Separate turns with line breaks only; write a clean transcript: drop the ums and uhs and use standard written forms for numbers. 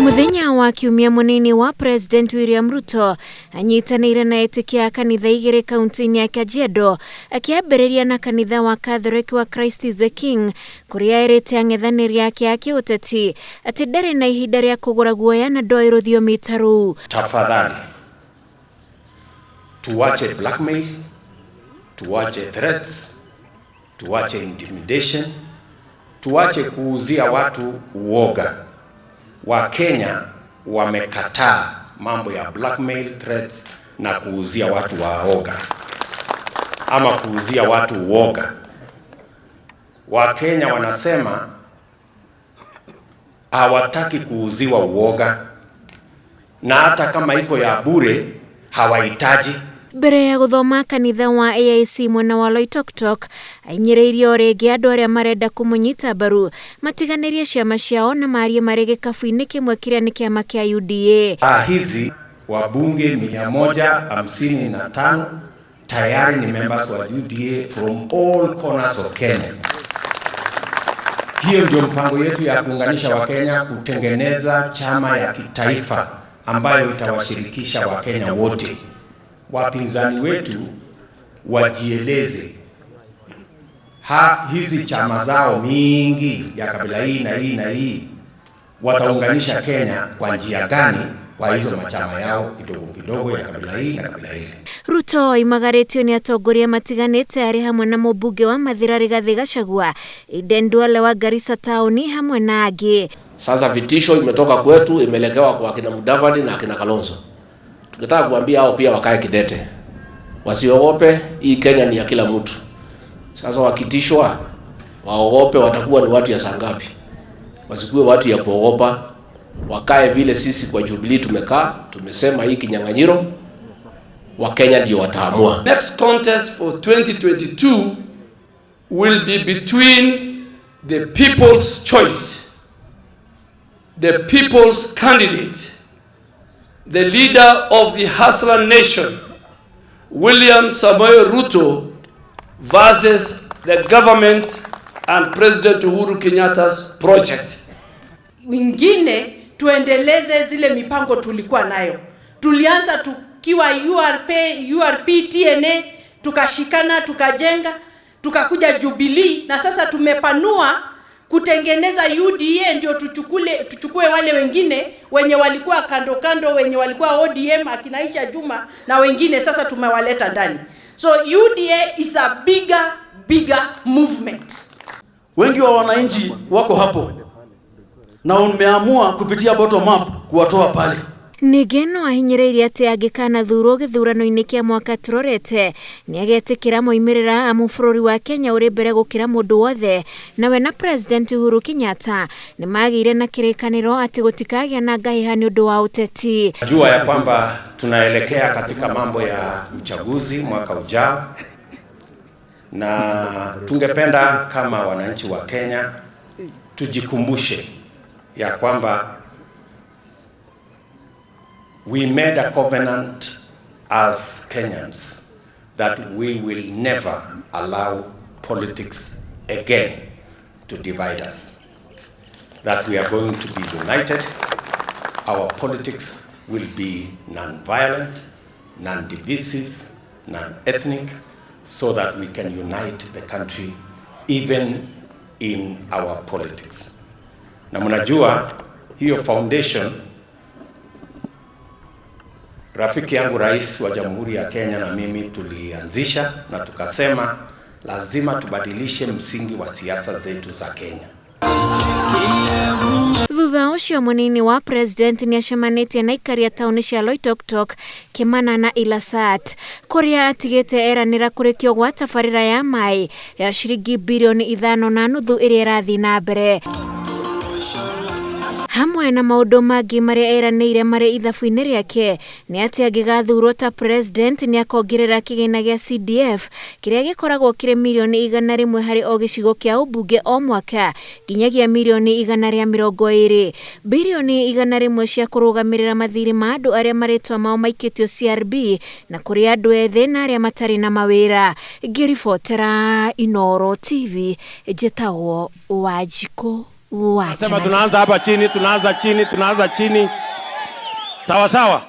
Muthenya wa kiumia, munini wa President William Ruto anyitanĩire na etĩkia a kanitha igĩrĩ kaunti-inĩ ya Kajiado, akĩambĩrĩria na kanitha wa Catholic wa Christ is the King, kũrĩa erĩte ang'ethanĩri ake a kĩũteti atĩ ndarĩ na ihinda rĩa kũgũra guoya na ndoĩ rũthiomi ta rũu.
Tafadhali tuache blackmail, tuache threats, tuache intimidation, tuache kuuzia watu uoga. Wakenya wamekataa mambo ya blackmail, threats na kuuzia watu waoga ama kuuzia watu uoga. Wakenya wanasema hawataki kuuziwa uoga, na hata kama iko ya bure hawahitaji.
Mbere ya gũthoma kanitha wa AIC mwena wa Loitoktok, ainyĩrĩirie o rĩngĩ andũ arĩa marenda kũmũnyita mbaru matiganĩrie ciama ciao na marie marĩ gĩkabu-inĩ kĩmwe kĩrĩa nĩ kĩama kĩa UDA.
Saa hizi wabunge 155 tayari ni members wa UDA from all corners of Kenya. Hiyo ndio mpango yetu ya kuunganisha Wakenya, kutengeneza chama ya kitaifa ambayo itawashirikisha Wakenya wote. Wapinzani wetu wajieleze, hizi chama zao mingi ya kabila hii na hii na hii wataunganisha Kenya kwa njia gani kwa hizo machama yao kidogo kidogo ya kabila hii na kabila ile?
Ruto oimagarĩtio nĩ atongoria matiganĩte arĩ hamwe na mũmbunge wa Mathira Rigathĩ Gachagua, Aden Duale wa Garissa taũni hamwe na angĩ.
Sasa vitisho imetoka kwetu, imeelekewa kwa akina Mudavadi na akina Kalonzo. Tungetaka kuambia hao pia wakae kidete, wasiogope. Hii Kenya ni ya kila mtu. Sasa wakitishwa waogope, watakuwa ni watu ya saa ngapi? Wasikuwe watu ya kuogopa, wakae vile sisi kwa Jubilee tumekaa, tumesema hii kinyang'anyiro Wakenya ndio wataamua.
Next contest for 2022 will be between the people's choice, the people's candidate, the leader of the Hustler Nation, William Samoei Ruto, versus the government and President Uhuru Kenyatta's project.
Wengine tuendeleze zile mipango tulikuwa nayo. Tulianza tukiwa URP, URP TNA, tukashikana, tukajenga, tukakuja Jubilee na sasa tumepanua kutengeneza UDA ndio tuchukue wale wengine wenye walikuwa kando kando, wenye walikuwa ODM akina Aisha Juma na wengine, sasa tumewaleta ndani. So UDA is a bigger bigger movement.
Wengi wa wananchi wako hapo na umeamua kupitia bottom up kuwatoa pale.
Ningĩ no ahinyĩrĩirie atĩ angĩkanathurwo gĩthurano-inĩ kĩa mwaka tũrorete nĩ agetĩkĩra moimĩrĩra amu bũrũri wa Kenya ũrĩ mbere gũkĩra mũndũ wothe, nawe na President Uhuru Kenyatta nĩ magĩire na kĩrĩkanĩro atĩ gũtikagĩa na ngahĩha nĩ ũndũ wa ũteti.
Najua ya kwamba tunaelekea katika mambo ya uchaguzi mwaka ujao, na tungependa kama wananchi wa Kenya tujikumbushe ya kwamba we made a covenant as Kenyans that we will never allow politics again to divide us. That we are going to be united. Our politics will be non-violent, non-divisive, non-ethnic, so that we can unite the country even in our politics. Na mnajua hiyo foundation, rafiki yangu Rais wa Jamhuri ya Kenya na mimi tulianzisha na tukasema lazima tubadilishe msingi wa siasa zetu za Kenya.
Thutha ũcio mũnini wa president nĩ acemanĩtie na aikari a taũni cia Loitoktok, Kimana na Ilasat, kũrĩa atigĩte eranĩra kũrĩkio gwa tabarĩra ya maĩ ya ciringi 5.5 bilioni ĩrĩa ĩrathiĩ na mbere, hamwe na maũndũ mangĩ marĩa eranĩire marĩ ithabu-inĩ rĩake nĩ atĩ angĩgathurwo ta president nĩ akongerera kĩgĩna gĩa CDF kĩrĩa gĩkoragwo kĩrĩ 100 mirioni harĩ o gĩcigo kĩa ũmbunge o mwaka nginyagia 120 mirioni, 100 bilioni cia kũrũgamĩrĩra mathirĩ ma andũ arĩa marĩtwa mao maikĩtio CRB na kũrĩ andũ ethĩ na arĩa matarĩ na mawĩra. Ngĩribotera Inooro TV, njĩtagwo Wanjikũ. wake.
Sema tunaanza hapa chini, tunaanza chini, tunaanza chini. Sawa sawa.